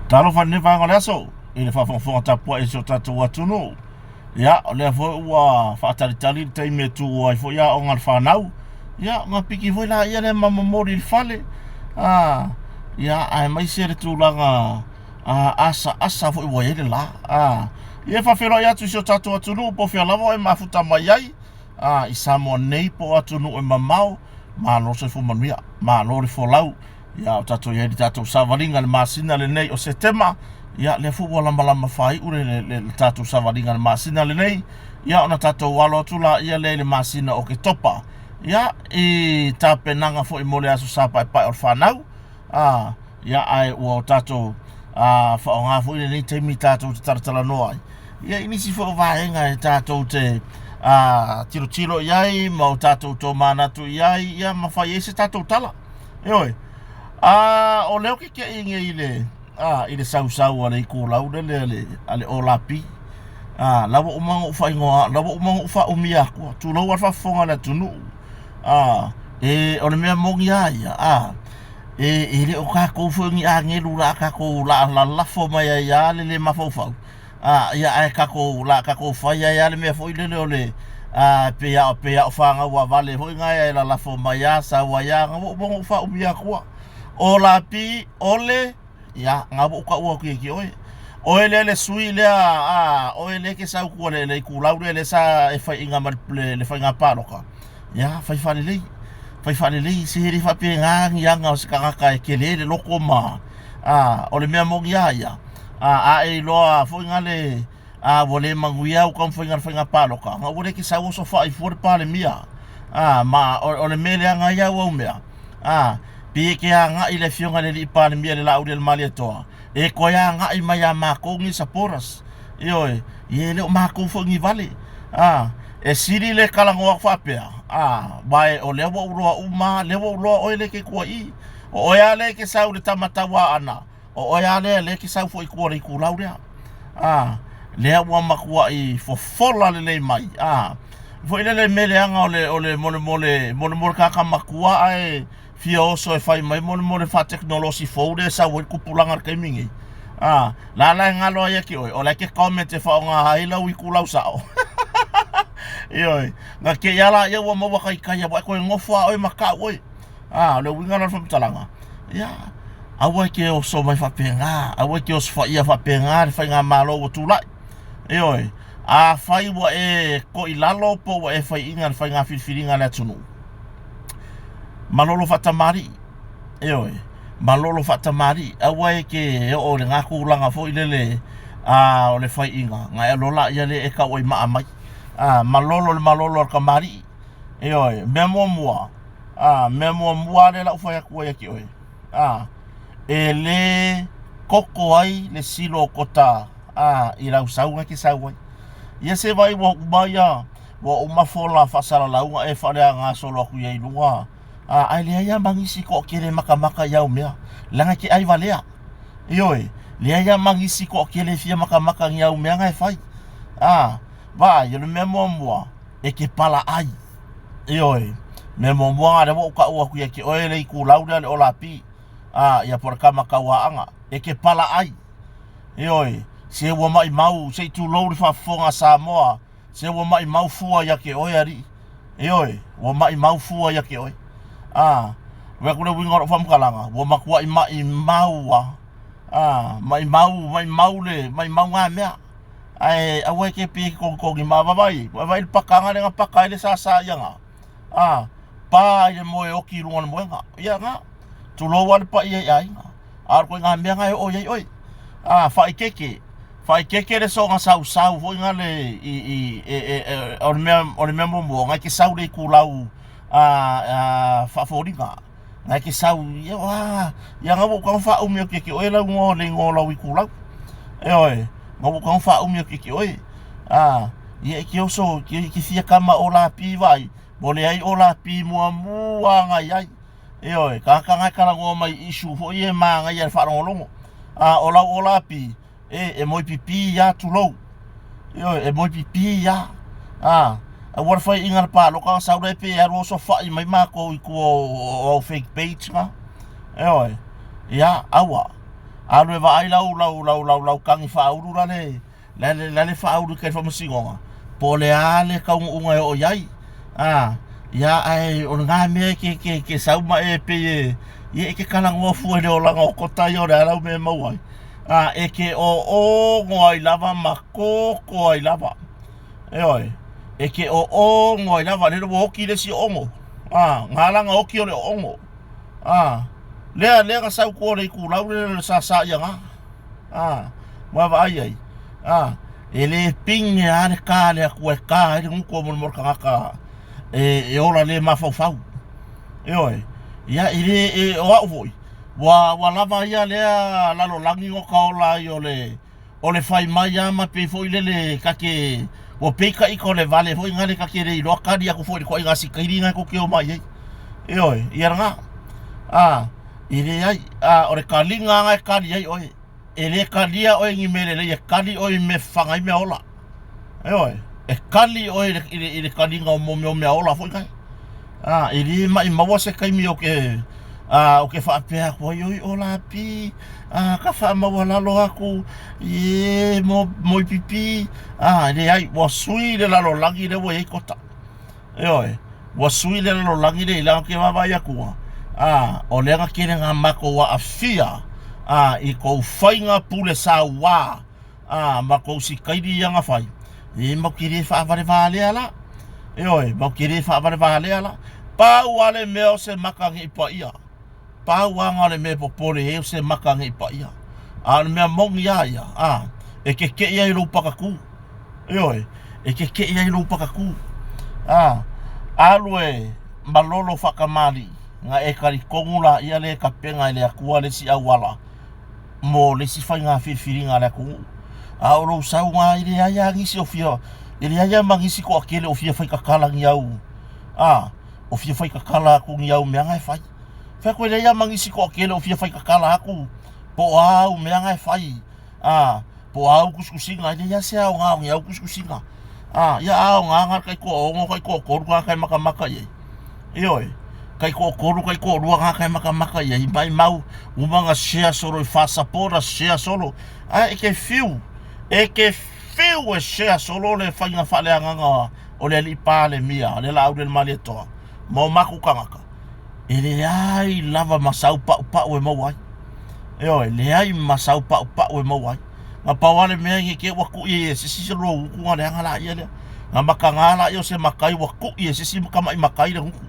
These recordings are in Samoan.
Talofa i lenei vaega o le aso i le faafogafoga tapuai a si o tatou atunuu. Ia, o lea foi ua faatalitali le taimi e tuu ai foi aoga a le fanau. Ia, ona piki foi laia lea ma momoli i le fale. Ah, ia, aemaise le tulaga asaasa foi ua i ai le la. Ah, ia e faafeiloai atu i si o tatou atunuu po o fea lava o e mafuta mai ai. Ah, i Samoa nei po o atunuu e mamao, malo le soifua manuia, malo le folau. Ia, o tatou i ai i le tatou savaliga i le masina lenei o Setema. Ia, lea foi ua lamalama faaiu le, le, le, le tatou savaliga i le masina lenei. Ia, ona tatou alo atu laia lea i le masina o Oketopa. Ia, i tapenaga foi mo le Aso Sa Paepae o le Fanau. A, ia, ae ua o tatou a, faaaoga foi lenei taimi tatou te talatalanoa ai. Ia, i nisi foi o vaega e tatou te a, tilotilo i ai ma o tatou tomanatu i ai, ia, ma fai ai se tatou tala. Ioe. A, o lea ou te kei nei i le, a, i le sausau a le itulau lele a le, a le Olapi. A, la ua uma ona ou faaigoa, la ua uma ona ou faaumia atua. Tulou a le faafofoga a le atunuu. A, e, o le mea moni a ia, a, e, e le o tatou foi ni agelu la tatou la lalafo mai ai a le le mafaufau. A, ia ae tatou, la tatou fai ai a le mea foi lele o le, a, pei a, pei a o fanau a vale foi na e lalafo mai a, sau ai a, na ua uma ona ou faaumia atua. O Lapi, ole, ia, na ua ou taua atu ia te oe. Oe lea le sui lea, a, oe lea e te sau tua le, le itulau lea, lea sa e faiaina ma le, le, le faiga palota. Ia, fai faalelei. Fai faalelei, se le faapena ni aga o se tagata e tele le loto ma, a, o le mea moni a ia, a, a e iloa foi na le, a, ua le manuia au taumafaiga o le faiga palota, na ua le te sau oso fai fua le Palemia. A, ma o, o le mea leaga ai au au mea, a, pei e te agai le afioga i le alii Palemia i le Laaulialemalietoa, e toe agai mai ia matou ni supporters. Ioe, ia e le o matou foi ni vale. A, e sili le talanoa atu faapea, a, vae o lea ua ou iloa uma, lea ua ou iloa oe lea e te tua i i. O oe lava lea e te sau i le tama tauaana, o oe lava lea lea e te sau foi i tua o le itulau lea. A, lea ua matuai fofola lelei mai. A, foi lele mea leaga o le, o le molemole, molemole tagata matua ae fia oso e fai mai molemole faatekonolosi fou lea e sau ai le tupulaga i le taimi nei. A, la la e galo ai ia te oe, o la e te comment e faaaoga ai lau itulau sao. Ioe, na te i ala ia ua maua taitai ua e toe nofo a oe ma kau oe. A, o le uiga lena o le faamatalaga, ia, aua e te oso mai faapena, aua e te osofaia faapena le faigamalo ua tulai. Ioe, afai ua e toilalo po ua e faiaina i le faiga filifiliga a le atunuu, malolo faatamalii, ioe, malolo faatamalii, aua e te oo i lena tulaga foi lele a, o le faiaina, ona e alu loa lea e tauaimaa mai. A, malolo le malolo a le tamalii. Ioe, mea muamua, a, mea muamua lea la ou fai atu ai ia te oe, a, e le koko ai le silo o kota, a, i lau sauga e te sau ai. Ia se vai ua uma ia, ua uma fola faasalalauga e faaleaga solo atu ia i luga, a, ae leai lava ma nisi toatele e matamata i au mea, leaga e te ai valea. Ioe, leai lava ma nisi toatele e fia matamata i au mea na e fai. A, vaai, o le mea muamua, e te pala ai. Ioe, mea muamua lea ua ou taua atu ia te oe le itulau lea le Olapi, a, ia po o le tama tauaanga, e te pala ai. Ioe, se ua maimau, se i tulou le faafofoga a Samoa, se ua maimau fua ia te oe alii. Ioe, ua maimau fua ia te oe. A, vaai atu le uiga o lou faamatalaga, ua matuai maimau lava. A, maimau, maimau le, maimau na mea. Ae aua e te pei e togitogi ma vaavaai, vaavaai le pakaga lea na paka ai le sasa ia na. A, pa i le moe oki i luga o le moega. Ia na, tulou lava le paia i aiga. A o le ituaiga mea na e oo i ai oe. A, faaeteete, faaeteete le soona sausau foi na le i, i, e, e, e, o le mea, o le mea muamua, na e te sau i le itulau a, a, faafoliga. Na e te sau, ia, a, ia na ua ou tago faaumi atu ia te oe lau igoa, le igoa o lau itulau. Ioe, na ua ou tago faaumi atu ia te oe. A, ia e te oso, e te fia kama o lapi vaai, mo leai o lapi muamua na i ai. Ioe, tagata na e talanoa mai i issue foi ia e manaia i le faalogologo. A, o lau Olapi, e, e moe pipī lava, tulou. Ioe, e moe pipī lava. A, aua le faiaina i le palota ona sau lea pei e alu oso fai mai matou i tua o, o au fake page na. Ioe, ia, aua. Alu e vaai lau lau lau lau lau kagi faaulu la le la le la le faaulu i kai faamasinoga po o le a le taunuuga e oo i ai. A, ia ae o lena mea e ke ke ke sau ma e pei e ia e te talanoa fua i le olaga o Kota ia o le a lau mea e maua ai. A, e te oooogo ai lava ma toto ai lava. Ioe, e te oooogo ai lava, lele ua oti le isi oogo. A, na ala ona oti o le oogo. A, lea lea na sau tua o le itulau lea o le sasa ia na. A, vaavaai ai. A, e le pine lava le ka a le Atua e ka ai le gutu o molemole tagata e, e ola le mafaufau. Ioe, ia e le, e, o au foi, ua, ua lava ia lea lalolagi na ka ola ai o le, o le fai mai lava ma pei foi lele ta te ua pei ta ita o le vale foi lena ta te le iloa kali atu foi i le ituaiga sikaili lena tou te omai ai. Ioe, ia lena. A, e leai, a, o le kaliga lava e kali ai oe. E le kalia oe i ni mea lelei, e kali oe i mea e fafaga ai mea ola. Ioe, e kali oe i le, i le, i le kaliga o mea o mea ola foi nae. A, e le maʻimau se taimi o ke, a, o ke faapea atu ai, oi o Lapi, a, ka faamaualalo atu, e, mo, moipipi, a, e leai, ua sui le lalolagi lea ua i ai Kota. Ioe, ua sui le lalolagi lea i lea ke vaavaai atu, a, o lea na tele na matou aafia, a, i kou faiga pule sauā, a, ma kou sikaili ia na fai, e mau te le faavalevalea la. Ioe, mau te le faavalevalea la. Pau lava le mea o se maka nei paia. Pau lava na o le mea e popole ai o se maka nei paia. A o le mea moni lava ia, a, e kekeʻi ai lou pakakū. Ioe, e kekeʻi ai lou pakakū. A, alu e malolo faakamalii, na e talitonu laia le tapena e le Atua le isi auala mo le isi faiga filifiliga a le atunuu. A o lou sauga e leai lava nisi o fia, e leai lava ma nisi toatele o fia faitatala ni au, a, o fia faitatala atu ni au mea na e fai. Fai atu e leai lava ma nisi toatele o fia faitatala atu po o a au mea na e fai, a, po o a au tusitusiga, e leai lava se aoga o ni au tusitusiga. A, ia aoga na o le taitoaono, taitoatolu tagata e matamata i ai. Ioe, taitoatolu, taitoalua tagata e matamata i ai, maimau uma na share solo i faasapo na share solo. Ae e te fiu, e te fiu e share solo le faiga faaleagaga o le alii Palemia, le Laaulialemalietoa, ma o matou tagata. E leai lava ma sau paupau e maua ai. Ioe, leai ma sau paupau e maua ai. Na pau lava le mea i te ua kuʻi ai e se isi lou utu na leaga laia lea. Na makaga laia o se makai ua kuʻi e se isi kamaʻi makai le gutu.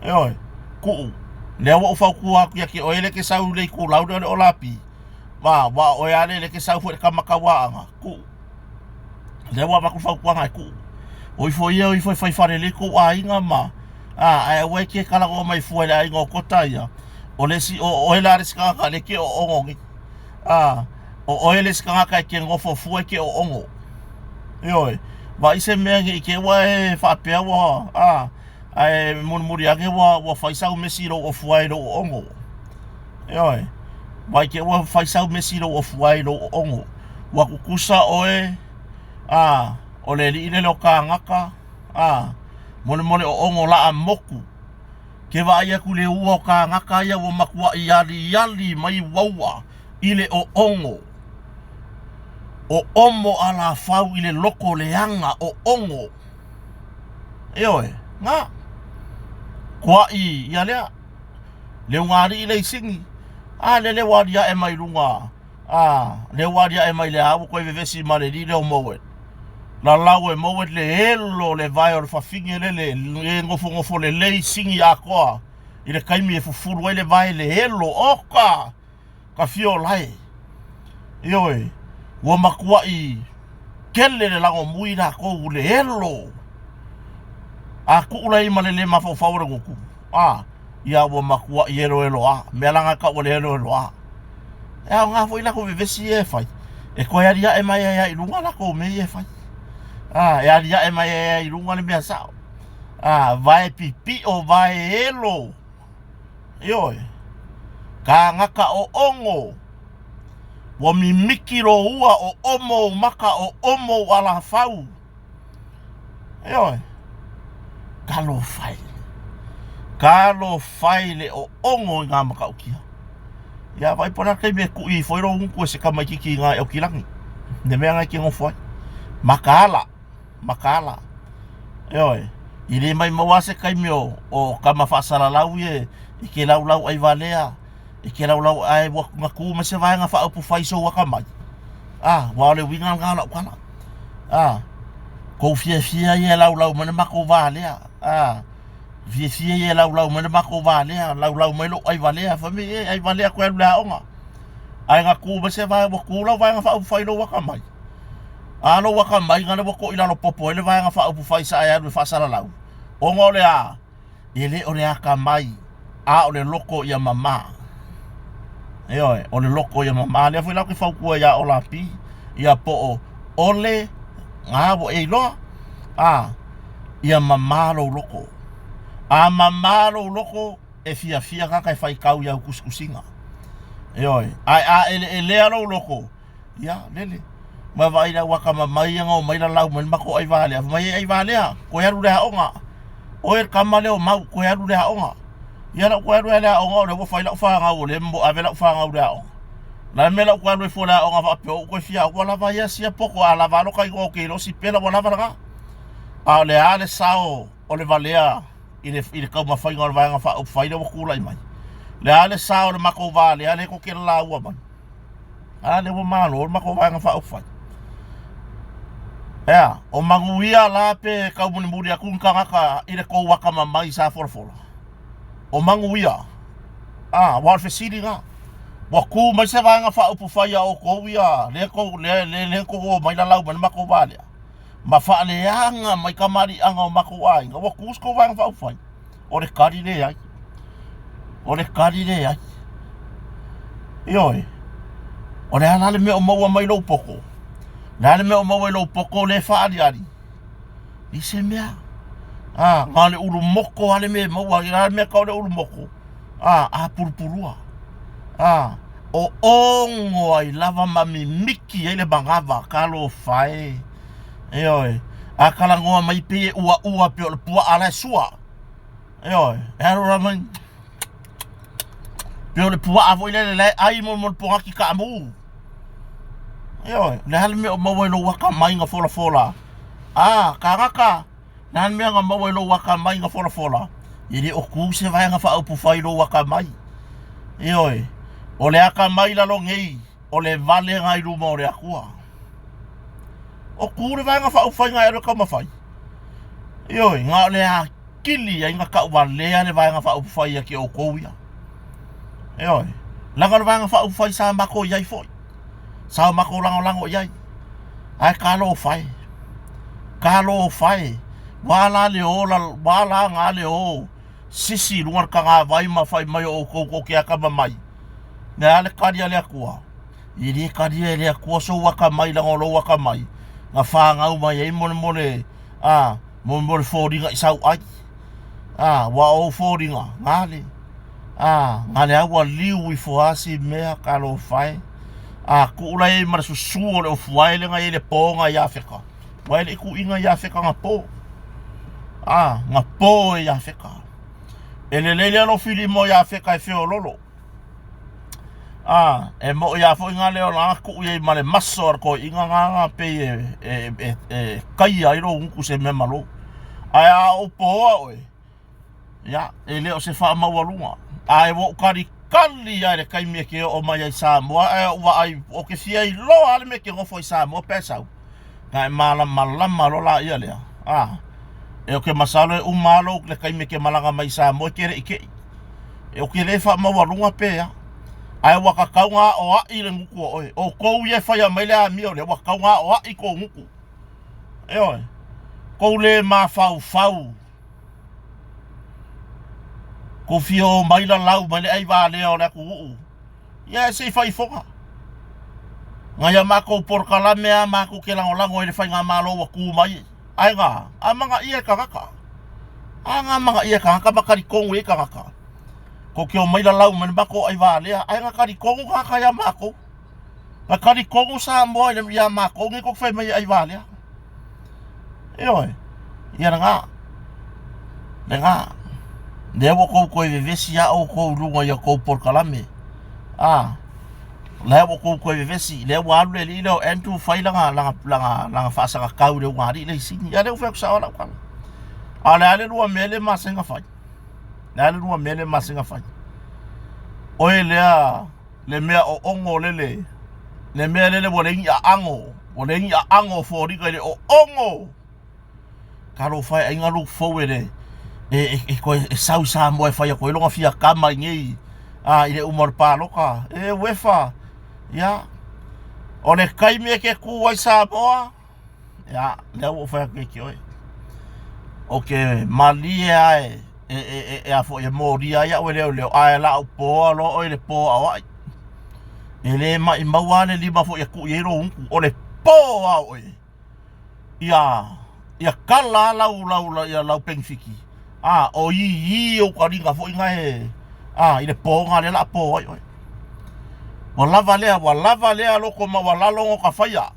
Ioe, kuʻu. Lea ua ou fautua atu ia te oe lea e te sau i le itulau lea o le Olapi. Ma, ua o oe lava lea e te sau foi i le kama tauaana. Kuʻu. Lea ua avatu fautuaga e kuʻu. O ifo ia, o ifo e fai falelei kou aiga ma, a, ae aua e te talanoa mai fua i le aiga o Kota ia. O le isi, o oe la le isi tagata lea e te oogo nei. A, o oe le isi tagata e te nofo fua e te oogo. Ioe, vaai se mea nei te ua e faapea ua, a, ae mulimuli ane ua, ua fai sau mesi i lou ofu ai lou oogo. Ioe, vaai te ua fai sau mesi i lou ofu ai lou oogo. Ua tutusa oe, a, o le alii lele o kānaka, a, molemole oogo laa moku. Ke vaai atu i le ua o kānaka ia ua matuaʻi aliali mai uaua i le oogo. O omo alafau i le loko leaga oogo. Ioe, na. Kuaʻi ia lea. Le ugaalii le isini. A lele ua aliae mai luga a lea ua aliae mai le a ua toe vevesi ma le lile o Mowat. Lalau e Mowat le elo le vae o le fafine lele e nofonofo lelei sini atoa i le taimi e fufulu ai le vae le elo. Oka! Ka fia o lae. Ioe, ua matuaʻi tele le lagomui lakou le elo. A tuu lai ma le le mafaufau o le gutu, a, ia ua matuaʻi eloelo a, mea laga e taua le eloelo a. E aoga foi lakou vevesi ia e fai, e toe aliae mai ai lava i luga lakou mea ia e fai. A, e aliae mai ai lava i luga le mea sao. A, vae pipio, vae elo. Ioe, kānaka oogo, ua mimiki lō ua o omo ou maka o omo ou alafau. Ioe, talofa e. Talofa i le oogo i ngā matautia. Ia vaai po o le a le taimi e kui ifo ai lou gutu e se tamaititi i na i Aukilani. Le mea na e te nofo ai. Mataala, mataala. Ioe, e le maumau lava se taimi o, o tama faasalalau ia e te laulau aivalea, e te laulau ae ua na tu mai se vaega faaupufai i sou atamai. A, aua o le uiga lena o lau tala. A, tou fiafia ia e laulau mai le matou va lea. A, fiafia ia e laulau mai le matou va lea, laulau mai lou aivalea. Fai mai, e aivalea toe alu i le aoga. Ae na tu mai se vaega, ua tu lau vaega faaupufai i lou atamai. A lou atamai na lea ua toilalo popo ai le vaega faaupufai sa e alu e faasalalau. Ona o le a? E le o le atamai, a o le loko ia mama. Ioe, o le loko ia mama. Lea foi la ou te fautua ia Olapi, ia po o Ole, na ua e iloa, a, ia mama lou loko. A mama lou loko, e fiafia tagata e faitau i au tusitusiga. Ioe, ae a eleelea lou loko, Ia, lele. Ma vaai lau akamamai ia na omai lalau mai le matou aivalea. Fai mai, e aivalea, toe alu i le aoga. Oe le tama lea o Mau, toe alu i le aoga. Ia lau toe alu ai i le aoga, o lea ua fai lau fanau, o lea e ave lau fanau i le aoga. O le a le mea lau toe alu ai fua i le aoga faapea ua ou toe fia aoga, ua lava ia sia poto, a lava lota igoa ou te iloa sipela ua lava lena. A o le a le sao o le valea i le, i le taumafaiga o le Vaega Faaupufai lea ua tulai mai? O le a le sao o le matou valea lea tou te lalaua mai? A lea ua malo le matou Vaega Faaupufai. Ea, o manuia la pe taumulimuli atu ni tagata i le tou atamamai sa folafola? O manuia? A, aua o le fesili lena. Ua tu mai se Vaega Faaupufai a outou ia, lea tou, lea, lea, lea tou omai lalau mai le matou va lea, ma faaleaga mai tamaliiaga o matou aiga, ua tu se tou Vaega Faaupufai? O le tali leai. O le tali leai. Ioe. O le a la le mea o maua mai lou poto? O le a le mea o maua i lou poto lea e faaaliali? I se mea. A, na o le ulu moko lava le mea e maua. O le a le mea tau o le ulu moko? A, apulupulua. A, o ogo ai lava ma mimiki ai le manava. Talofa e. Ioe. A talanoa mai pei e uaua pei o le puaa la e sua. Ioe. E alu la mai. Pei o le puaa foi lele la e ai mo le pogaki kaamu. Ioe. Le a le mea o maua i lou atamai na folafola. A, kānaka, le a le mea na maua i lou atamai na folafola. E le o tu se vaega faaupufai i lou atamai. Ioe. O le atamai lalo nei, o le valega i luma o le Atua. O tu le vaega faaupufai na e alu e taumafai. Ioe, na o le atili ai na tauvalea le vaega faaupufai ia te outou ia. Ioe, leaga o le vaega faaupufai sa matou i ai foi. Sa o matou lagolago i ai. Ae talofa e. Talofa e. Ua la le o, ua la ga le o sisi i luga o le tagavai ma fai mai o outou tou te atamamai. Le a le tali a le Atua? E le talia e le Atua sou atamai leaga o lou atamai na fanau mai ai molemole a molemole foliga i sau ai. A ua ou foliga gale a gale a ua liu ifo a si mea talofa e. A tuu la i ai ma le susu o le ofuae lea na i ai le poga i Afeka. Ua e le i tuuina i Afeka na po. A na po e Afeka. E lelei lea lou filimo i Afeka e feololo. A, e moʻi a foi ngā leo la kuʻu i ai ma le maso a le toeʻina ngā ngā pei e, e, e, e kaia ai lou gutu se mea malo. Ae a ou poa oe, ia, e le o se faamaualuga. Ae ua ou kalikali lava i le taimi e ke oo mai ai Samoa, ae ou vaai, ou te fia iloa lava le mea e ke nofo ai Samoa pe sau. Na e malamalama loa laia lea, a, e o ke masalo e uma lava lou le taimi e ke malaga mai i Samoa e ke le i keʻi. E o ke le faamaualuga pe a. Ae ua tatau ona aoaʻi le gutu o oe. Outou ia e faia mai le amio lea, ua tatau ona aoaʻi kou gutu. Ioe, kou le mafaufau. Kou fia o mai lalau mai le aivalea o le atunuu. Ia e se i fai ifoga. Ngai a matou polokalame a matou te lagolago ai le faigamalo ua tu mai. Ae ga, a magaia e tagata. A ga magaia e tagata ma talitonu i ai tagata. Kou te omai lalau mai le matou aivalea, ae ga talitonu tagata ia matou. Na talitonu Samoa i le ia matou nei kou te fai mai e aivalea. Ioe, ia lena. Lena. Lea ua tou toe vevesi lava outou i luga i a outou polokalame. A, lea ua kou toe vevesi, lea ua alu le alii lea o Andrew fai lana, lana, lana, lana faasagatau i le ugaalii le isini. Ia lea ua fai atu sao lau tala. A o le a le lua mea le masani na fai? Le a le lua mea le masani na fai? Oe lea le mea oogo lele, le mea lele ua leai ni aago, ua leai ni aago o foliga i le oogo. Talofa e aiga lou fou e le e, e, toe e sau i Samoa e fai atu ai lona fia kama i nei a i le uma o le palota e uefa ia o le taimi e te tu ai Samoa ia lea ua ou fai atu ia te oe o ke malie a e e e, e a foi e molia ai au e leoleo ae la au poa loa oe i le po aoai e le maimau a le lima foi e tuu i ai lou utu o le po a oe ia ia kala lau lau lau ia lau penifiti a o i i ou taliga foi na e a i le poga lea la po ai oe ua lava lea ua lava lea loko maualalo no ka faia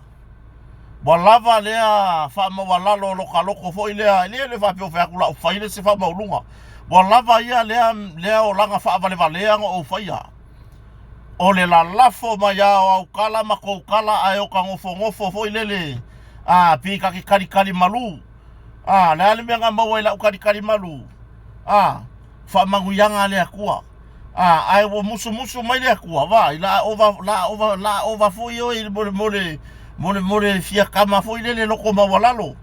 ua lava lea faamaualalo lo ka loko foi lea e le le faapea o fai atu la fai le se faamaualuga ua lava ia lea lea olaga faavalevalea no ou faia O le lalafo mai a o au kala ma kou kala ae o ka nofonofo foi lele a pi ka ke kalikali malu. A le a le mea na maua i lau kalikali malu? A faamanuiaga a le Atua. A ae ua musumusu mai le Atua, vaai la a ova la a ova la a ova foi oe i le mo le mo le mo le mo le fia kama foi lele loko maualalo.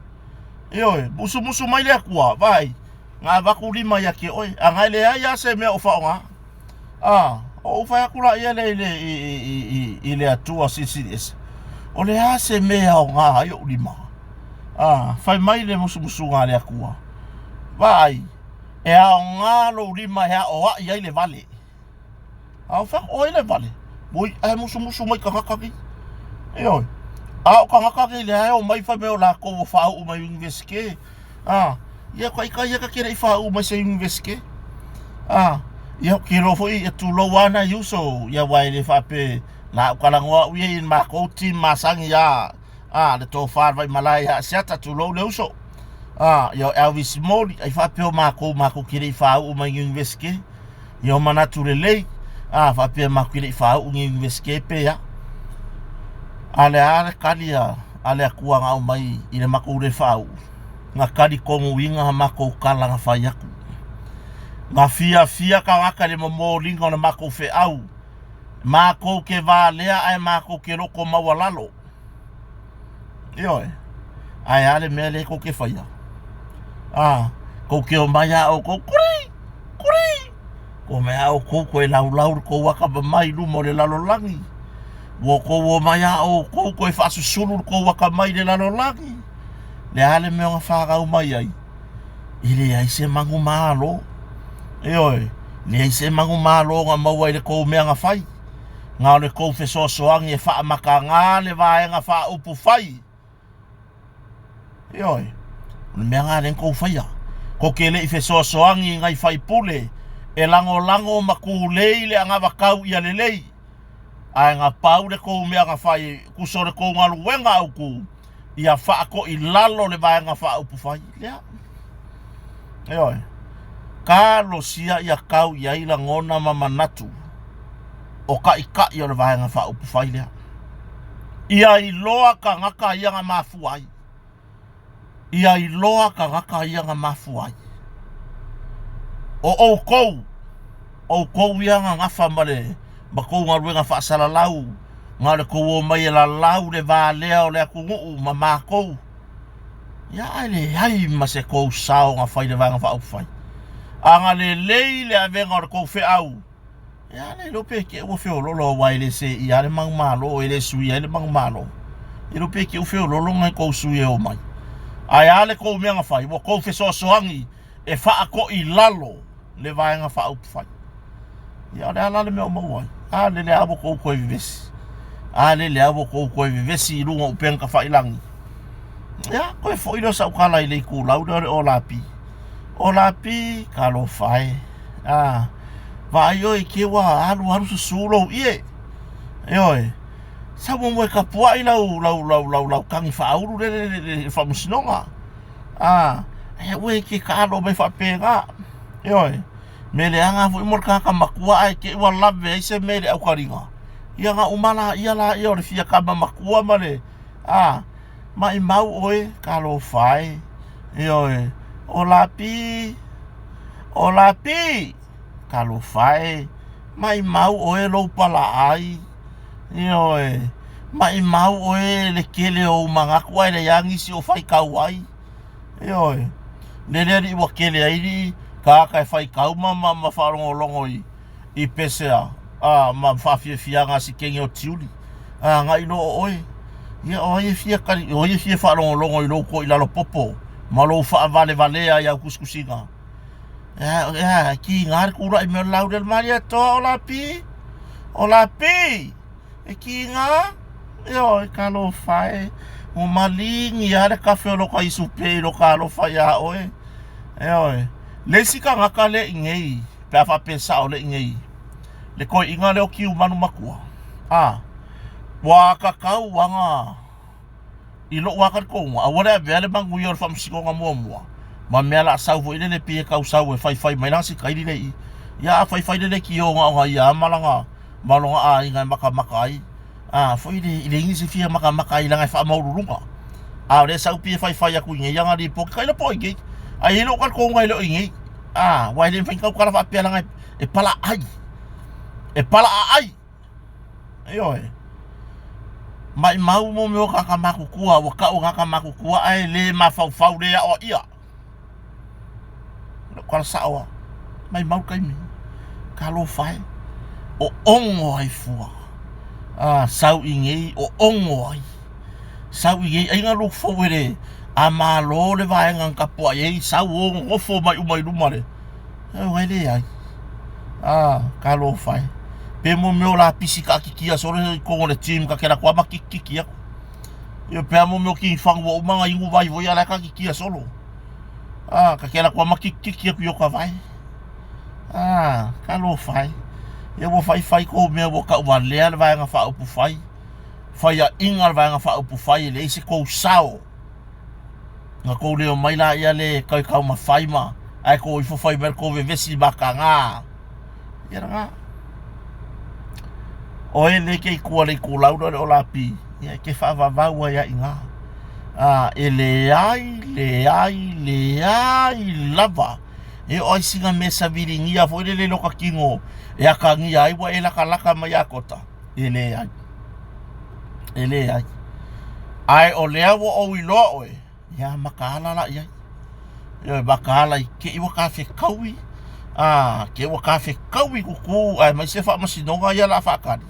Ioe, musumusu mai le Atua, vaai na avatu lima ia te oe, a na e leai lava se mea o faaaoga. A, ou fai atu la ia le i le, i, i, i, i le Atua Silisili Ese, o le a se mea e aoga ai ou lima? A, fai mai le musumusuga a le Atua, vaai, e aoga lou lima e aoai ai le vale. A o fai atu, o ai le vale? Oi, ae musumusu mai tagata nei. Ioe. A o tagata nei lea e omai fai mai o latou ua faauu mai Universite. A, ia ka ita ia ka te le i faauu mai se Universite. A, ia ou te iloa foi e tulou lava nai uso, ia aua e le faapea la ou talanoa au ia i le matou team masani a a le tofa le Vaimalae ia Asiata, tulou le uso. A, ia o Elvis Moli, ai faapea o matou matou te le i faauu mai Universite. Ia o manatu lelei, a faapea matou te le i faauu ni Universite pe a. A le a le kali a a le Atua na aumai i le matou le faauu, na talitonuina a matou tala na fai atu. Na fiafia tagata i le momoliga o le matou feau, matou te valea ae matou te loto maualalo. Ioe. Ae a le mea lea tou te faia? A, tou te omai a outou, kuri, kuri, omai a outou toe laulau le tou akamamai i luma o le lalolagi. Ua outou omai a outou toe faasusulu le tou akamai i le lalolagi. Le a le mea na fanau mai ai? E leai se manumalo. Ioe, leai se manumalo na maua i le tou mea na fai. Na o le tou fesoasoani e faamatagā le vaega faaupu fai. Ioe, o le mea lena lea na tou faia. Tou te le i fesoasoani i nai faipule e lagolago ma tulei le anavatau ia lelei, ae na pau le tou mea na fai, tusa o le tou galuega autu, ia faatoilalo le Vaega Faaupufai lea. Ioe. Talosia ia tau i ai lagona ma manatu o taitai o le Vaega Faaupufai lea. Ia iloa tagata ia na mafua ai. Ia iloa tagata ia na mafua ai. O outou, outou ia na gafa ma le ma tou galuega faasalalau, na o le tou omai e lalau le valea o le atunuu ma matou, ia ae leai ma se tou sao na fai i le Vaega Faaupufai. A na lelei le avega o le tou feau, ia le iloa pe te i ua feololo aua e le seia lava le manumalo, e le suia ai le manumalo. E iloa pe te i ua feololo nai tou sui e omai. Ae a le tou mea na fai? Ua tou fesoasoani e faatoilalo le Vaega Faaupufai. Ia o le a la le mea o maua ai? A lele lava ua tou toe vevesi. A lele lava ua tou toe vevesi i luga o upega tafailagi. Ia, toe foi lea o sau tala i le itulau lea o le Olapi. Olapi, talofa e. A, vaai oe i te ua alualu susu lou ie. Ioe, sau muamua e tapuai lau, lau, lau, lau, lau tagi faaulu lele i le faamasinoga. A, e aua e te taalo mai faapena. Ioe. Mea leaga foi mo le tagata matua ae te i ua lave ai se mea i le aukaliga. Ia na uma la ia la ia o le fia tama matua ma le a maimau oe talofa e. Ioe, o Lapi, o Lapi, talofa e, maimau oe lou palaai. Ioe, maimau oe le tele o ou manatu ae leai lava nisi o faitau ai. Ioe, le le alii ua tele ai alii tagata e faitau ma, ma, ma faalogologo i, i pese a, a ma faafiafiaga a si kenge o Tiuli. A agai loa o oe. Ia o ai e fia tali, o ai e fia faalogologo i lou toilalo popo ma lou faavalevalea i au tusitusiga. Ea, ea, kiga le tulai mai o le lauli o le Malietoa o Lapi. O Lapi! E kiga, ioe, talofa e. Ua maligi lava le kafe o loka isupe i loka alofa iā oe. Ioe. Le isi tagata le i nei, pe a faapea e sao le i nei, le toeaina lea o Tiumanu Matua, a, ua atatau aga i lou lava talitonuga, aua le avea le manuia o le faamasinoga muamua ma mea la sau foi lele pei e tau sau e faifai mai lana sikaili lea i i. Ia a faifai le leitio na ona ia lava ma lana ma lona aiga e matamata ai, a foi le i leai nisi e fia matamata ai leaga e faamaualuluga. A o lea e sau pei e faifai atu i inei ana lipoti, tailo po o inei. Ae i ai lou talitonuga e le o inei, a aua e le mafai ona tautala faapea leaga e palaai, e palaaai. Ioe. Maimau mo mea o tagata matutua, ua tau o tagata matutua ae le mafaufau, le aoaia. Lou tala sao lava, maimau le taimi. Talofa e, o ogo ai fua. A, sau i nei, o ogo ai. Sau i nei, ai na look forward e, a malo le vaega na tapuai ai, sau o nonofo mai uma i luma le, Aua e leai. Ah, talofa e. Pe mo mea o lapisi taatitia solo i totonu o le gym ta te alu atu lava ma kikikiki atu. Ia pe a mo mea o kinifagu ua uma ona inu vai foi a la e taatitia solo. Ah, ta te alu atu lava ma kikikiki atu i oka vai. Ah, talofa e. Ia ua faifai kou mea ua tauvalea le Vaega Faaupufai. Faiaina le Vaega Faaupufai e leai se kou sao. Na kou leo mai la ia le kai taumafai ma ae kou ifo fai mai le kou vevesi makaga. Ia lena. Oe le ke ikua le ikulau le o lapi, ia ke faavavau ai a iga. A e leai, leai, leai lava. E o ai sina mea saviligia foi lele i loka tino e akagia ai ua e lakalaka mai ia Kota. E leai. E leai. Ae o lea ua ou iloa oe, ia makaala la i ai. Ioe, makaala i te i ua ta fekaui, a, te ua ta fekaui kuku, aemaise faamasinoga ia o le a faatali.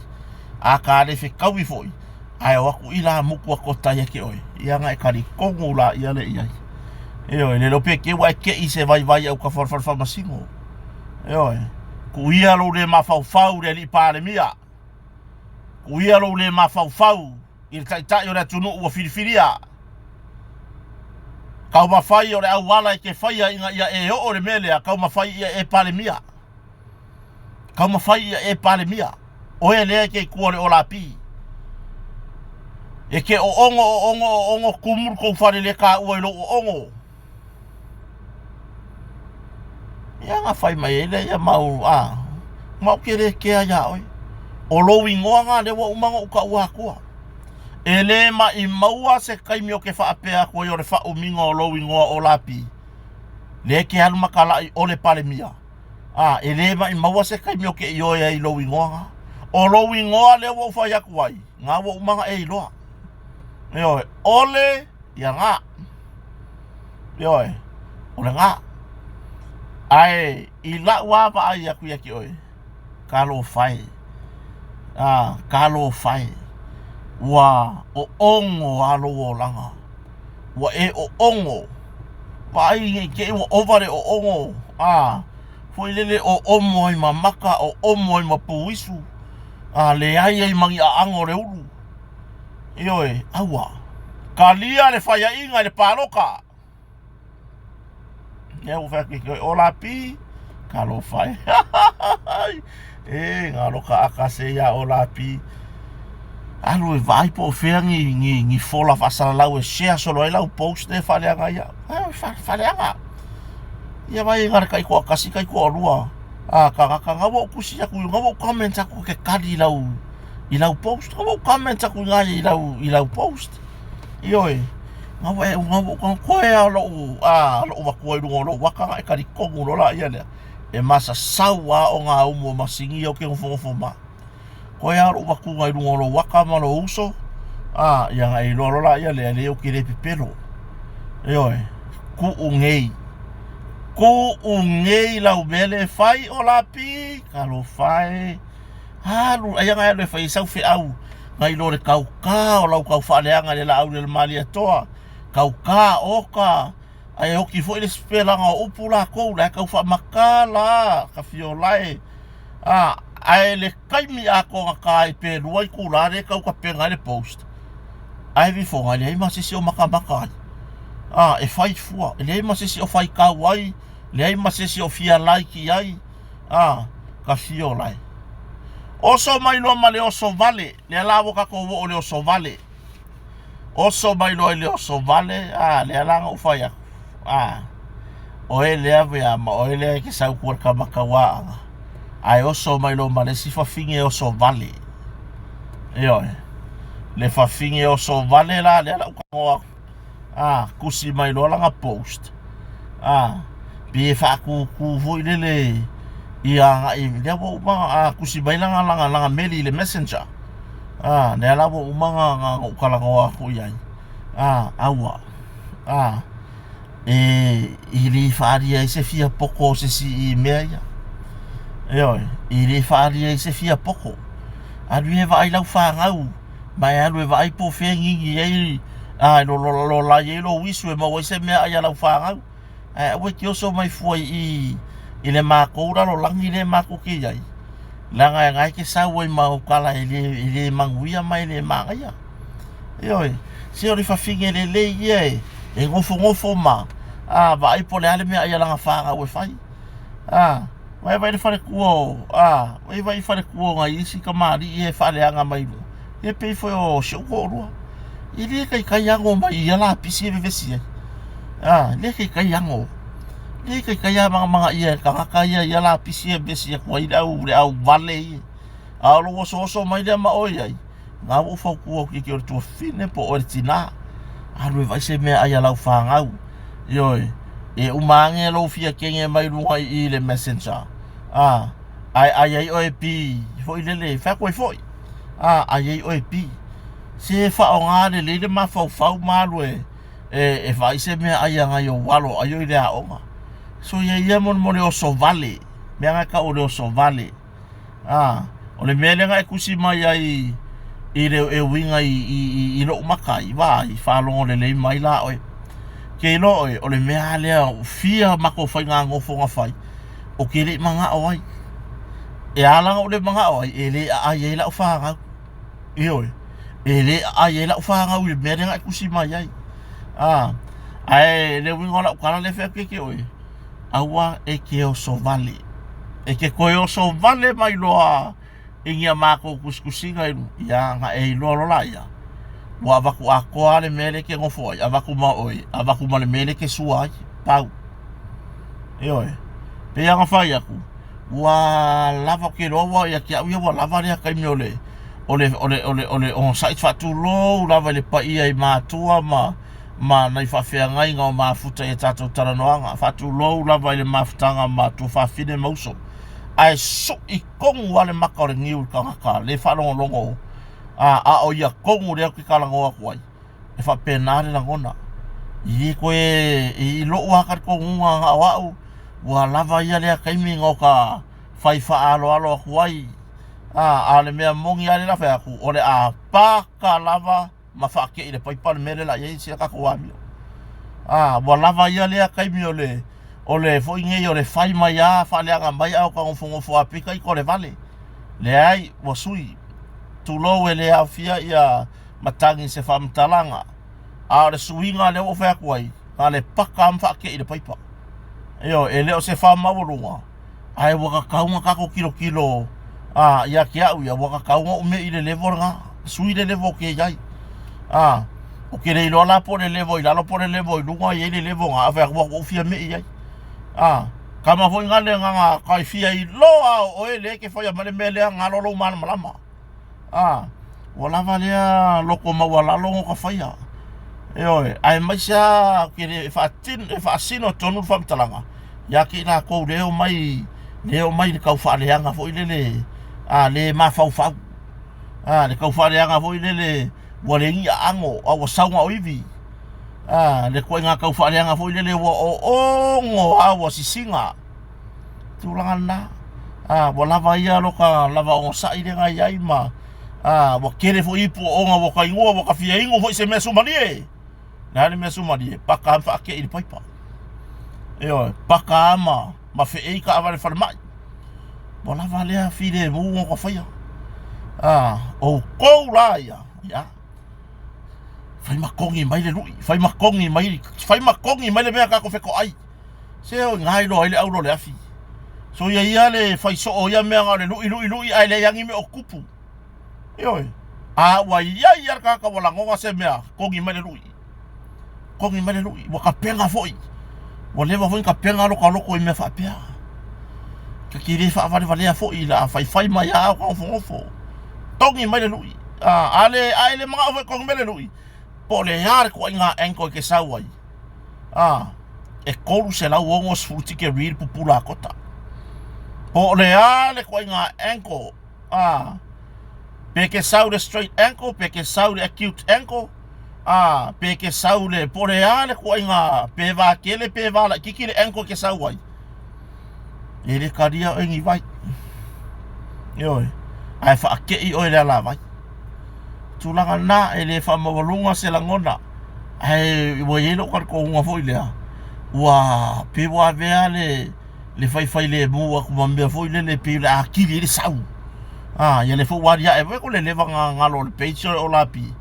A ta le fekaui foi, ae o atu ilamutu a Kota ia te oe, ia ona e talitonu laia lea i ai. Ioe, le iloa pe te i ua e te i se vaivai autafa o le fale faamasino. Ioe, tuu ia lou le mafaufau i le alii Palemia. Tuu ia lou le mafaufau i le taitai o le atunuu ua filifilia. Taumafai o le auala e te faia ina ia e oo i le mea lea, taumafai ia e Palemia. Taumafai ia e Palemia. Oe lea e te i tua o le olapi. E te oogo, oogo, oogo, tumu le tou fale le taua i lou oogo. Ia na fai mai ai lea ia mau, a, ma ou te le kea iā oe. O lou igoa na lea ua uma ona ou taua atua. E le maimaua se taimi o ke faapea atu ai o le faaumiga o lou igoa o Lapi, lea e te alu ma talaʻi o le Palemia. A, e le maimaua se taimi o ke ioe ai i lou igoa na. O lou igoa lea ua ou fai atu ai, na ua uma ona e iloa. Ioe, ole ia na. Ioe, o lena. Ae i lau lava vaai atu ia te oe, talofa e, a, talofa e, ua oogo lava lou olaga, ua e oogo. Vaai ne i te i ua ova le oogo, a, foi lele oomo ai ma maka, oomo ai ma puisu, a, leai ai ma ni aaga o le ulu. Ioe, aua. Kalia le faiaʻiga i le pāloka. Ia ua fai atu i koe, ola pi, talofa e. E, ngā loka aka se ia ola pi. Alu e vaai po o fea ni, ni, ni fola faasalalau e share solo ai lau post e faaleaga ia. Ai, faaleaga. Ia vai e ngā le kaikoa kasi, kaikoa lua. a tagata na ua ou tusi atu na ua ou comment atu ke kali i lau i lau post na ua ou comment atu i i lau i lau post ioe na ua e na ua ou koe a lou a lou vatua i luga o lou aka na e talitonu loa laia lea e masasau a o ngā umu o masini ia o ke nofonofo ma Koe a lou vatuga i luga o lou aka ma lou uso, a, ia na e iloa loa laia lea, leai ou te le pepelo. Ioe, tuu nei. Tuu nei lau mea lea e fai o Lapi, talofa e. Alu, ai na e alu e fai ai sau feau, nai lo le tautā o lau taufaaleaga i le laau i le Malietoa, tautā oka, ae oti foi le sipelaga o upu latou, la e tau faamatala, ka fiola e. A, ae le taimi atoa na ta ai pe lua itula lea e tau tapena ai le post, ae vifoga e leai ma se isi o matamata ai. A, e fai fua, e leai ma se isi o faitau ai, leai ma se isi o fia like i ai, a, ka fio lae. Oso mai loa ma le oso vale, lea la ua tatou oo i le oso vale. Oso mai loa i le oso vale, a, lea la na ou fai atu, a, oe lea vea ma oe lea e ke sau kua le kamakauaaga, ae oso mai loa ma le isi fafine oso vale. Ioe, le fafine oso vale la lea la ou tago atu, a, tusi mai loa lana post, a, pe faatūtū foi lele ia agai, lea ua uma, a, tusi mai lana, lana, lana meli i le messenger. A, lea la ua uma na, na, na ou talanoa atu i ai. A, aua. A, e, i le faaalia ai se fia poto o se isi i mea ia. Ioe, i le faaalia ai se fia poto. Alu ia e vaai lau fanau, ma e alu e vaai po o fea e gigi ai, a, e lolai ai lou isu e maua ai se meaai a lau fanau. Ae aua e te oso mai fua i i i le matou lalolagi lea matou te i ai, leaga e na e te sau ai ma ou tala e le, e le manuia ma e le manaia. Ioe, se o le fafine lelei ia e, e nofonofo ma, a, vaai po o le a le meaai a lana fanau e fai. A, vai vai le faletua o, a, vai vai faletua o nai isi tamalii ia e faaleaga mai luga, ia pei foi o si ou toalua. E le taitai ago mai i ia lapisi e vevesi ai. A, le taitai ago. Le taitai a magamagaia e tagata ia ia lapisi e vevesi atu ai le au, le au vale ia. A o lou osooso mai lea ma oe ai, na ua ou fautua atu i o le tuafafine po o oe le tinā. Alu e vaai se meaai a lau fanau. Ioe, e uma ane lou fia kege mai luga i i le messenger. A, ae ai ai oe pi foi lele, fai atu ai foi. A, ai ai oe pi. Se faaaoga lelei le mafaufau ma alu e, e, e vaai se meaai a nai ou alo ai o i le aoga. So ia ia molemole oso vale, mea na e tau o le oso vale. A, o le mea lea na e tusi mai ai i le e uiga i, i, i, i lou matai, vaai, faalogo lelei mai la oe. Ke iloa oe, o le mea lea fia matou faiga nofo na fai, o ke le i manao ai. E ala ona ou le manao ai, e le aai ai lau fanau. Ioe, e le aai ai lau fanau i le mea lea na e tusi mai ai. A, ae le uiga o lau tala lea e fai atu ia te oe, aua e te oso vale. E te toe oso vale mai loa i ni a matou tusitusiga i luga, ia na e iloa loa laia, ua avatu atoa lava le mea lea e te nofo ai, avatu ma oe, avatu ma le mea lea e te sua ai, pau. Ioe, pei lava ona fai atu, ua lava, ou te iloa ua ia te au ia ua lava lea taimi o le o le o le o le o le onosai faatulou lava i le paia i matua ma ma nai faafeagaiga o mafuta i a tatou talanoaga faatulou lava i le mafutaga ma tuafafine ma uso ae sui tonu lava le maka o le niu i le tagata le faalogologo a a o ia tonu lea ou te talanoa atu ai e faapena le lagona. I le toe, i lou lava talitonuga na o au, ua lava ia lea taimi na o ta fai faaaloalo atu ai. A, a o le mea moni lava lea o le a fai atu, o le a paka lava ma faatei i le paipa le mea lea o le a i ai si a tatou amio. A, ua lava ia lea taimi o le, o le foi nei o le fai mai lava faaleaga mai ae o ta nofonofo lava pei taita o le vale. Leai, ua sui. Tulou e le aofia ia matagi i se faamatalaga. A o le suiga lea ua ou fai atu ai, na o le paka lava ma faatei i le paipa. Ioe, e le o se faamaualuga, ae ua tatau ona tatou tilotilo a, ia te au ia, ua tatau ona ou me'i i le level lena, sui le level ou te i ai. A, ou te le iloa la po o le level i lalo po o le level i luga e i ai le level lena, ae fai atu ua ou fia me'i i ai. A, Kama foi ngale nganga kai fia i loa o oe le ke whaia male mea lea ngalo lou malamalama. A, ua lava lea loko maualalo ngo ka faia. Ioe, aemaise lava ke le faatin, e faasino tonu le faamatalaga, ia te i latou le omai, le omai i le tau faaleaga foi lele, a, le mafaufau. A, le tau faaleaga foi lele ua leai ni aano, a ua sau na o ivi. A, le ituaiga tau faaleaga foi lele ua oogo lava ua sisiga. Tulaga lena. A, ua lava ia loka lava onosai lea na i ai ma a, ua tele foi ipu ooga ua ka inua, ua ka fia inu foi se mea sumalie. Le a le mea sumalie? Paka lava ma faatei i le paipa. Ioe, paka lava ma, ma feei taavale falemai. Ua lava lea filemu na ka faia. A, outou la ia, ia, fai ma togi mai le lui, fai ma togi mai, fai ma togi mai le mea tatou fetoai. Se o iga iloa ai le auro o le afi. So ia ia le fai soo o ia mea na o le lui lui lui ae leai lava ni mea o tupu. Ioe. A ua iai lava le tagata ua lagona se mea, togi mai le lui. Togi mai le lui. Ua tapena foi. Ua leva foi ona tapena lota loto i mea faapea. Ta te le faavalevalea foi la faifai mai lava o ta nofonofo. Togi mai le lui. A, a le, a e le manao foi e togi mai le lui, po o le a le ituaiga ankle e te sau ai. A, e 360 tikeri le pupula a Kota. Po o le a le ituaiga ankle, a, pe ke sau le straight ankle, pe ke sau le acute ankle, a, pe ke sau le, po o le a le ituaiga, pe vā tele pe vā laitiiti le ankle e ke sau ai. E le talia oe ni vai. Ioe, ae faatei oe i le alavai. Tulaga lena e le faamaualuga se lagona, ae ua i ai lou talitonuga foi lea, ua pei ua avea le le faifailemu atu ma mea foi lele pei o le a kili ai le sau. A, ia lea foi ua aliae foi ko le leva na galo o le page o Lapi.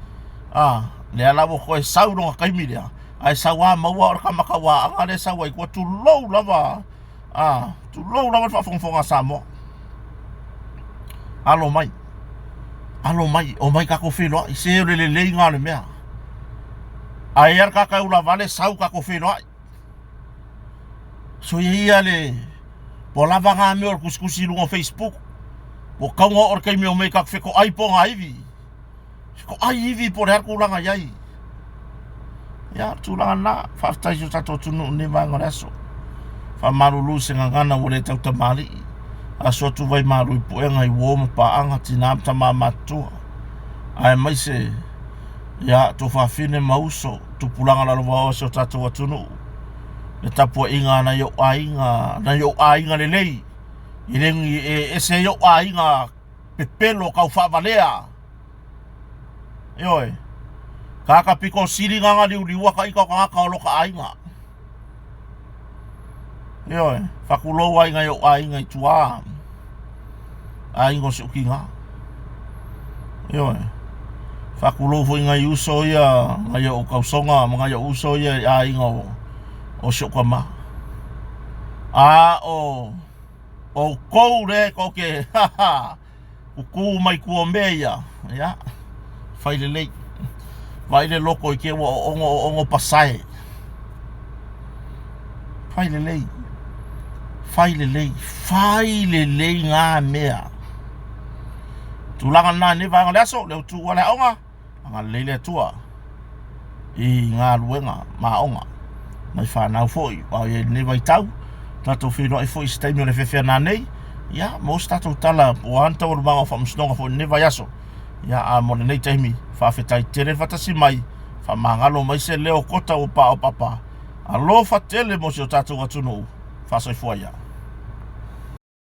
A, lea la ua toe sau lona taimi lea, ae sau lava maua o le tama tauaana lea e sau ai tua, tulou lava. A, tulou lava le faafogafoga a Samoa. Alo mai. Alo mai, omai tatou feiloai. Se o le lelei lena o le mea. Ae i ai le tagata e ulavale, sau tatou feiloai. Soia ia le ua lava na mea o le tusitusi i luga o Facebook. Ua tatau ona oo le taimi e omai tatou fetoai ponaivi. Ko ai iwi po o le a le tulaga i ai. Ia, o le tulaga lena. Faafetai i si o tatou atunuu i lenei vaega o le aso. Faamalulu i se gagana ua le tautamalii. Aso atu vai malu i puega i uo ma paaga, tinā ma tamā matutua. Aemaise, ia, tuafafine ma uso, tupulaga lalovaoa o si o tatou atunuu. Le tapuaiga a nai ou aiga, nai ou aiga lelei. E le e ese ai ou aiga pepelo taufaavalea. Ioe. Kaka pito sili na na liuliua ka ita o tagata o loka aiga. Ioe. Fakulou aiga i ou aiga i tua. Aiga o si ou kina. Ioe. Fakulou foi nai uso ia, nai ou tausoga ma nai ou uso ia i aiga o, o si ou tama. A o outou le tou te kukū mai tua o mea ia, ia, fai lelei. Vaai le loko i te ua oogo oogo pasae. Fai lelei. Fai lelei. Fai lelei ngā mea. Tulaga lena i lenei vaega o le aso, lea ua tuua le aoga. Agalelei le Atua i galuega ma aoga mai fanau foi a o i ai i lenei vaitau. Tatou feiloai foi i se taimi o le afiafi a nanei, ia maua se tatou tala po o a ni taualumaga o faamasinoga foi i lenei vaiaso. Ia a mo lenei taimi, faafetai tele le faatasi mai, faamagalo mai se leo kota ua paopapa. Alofa tele mo si o tatou atunuu. Faasoifua ia.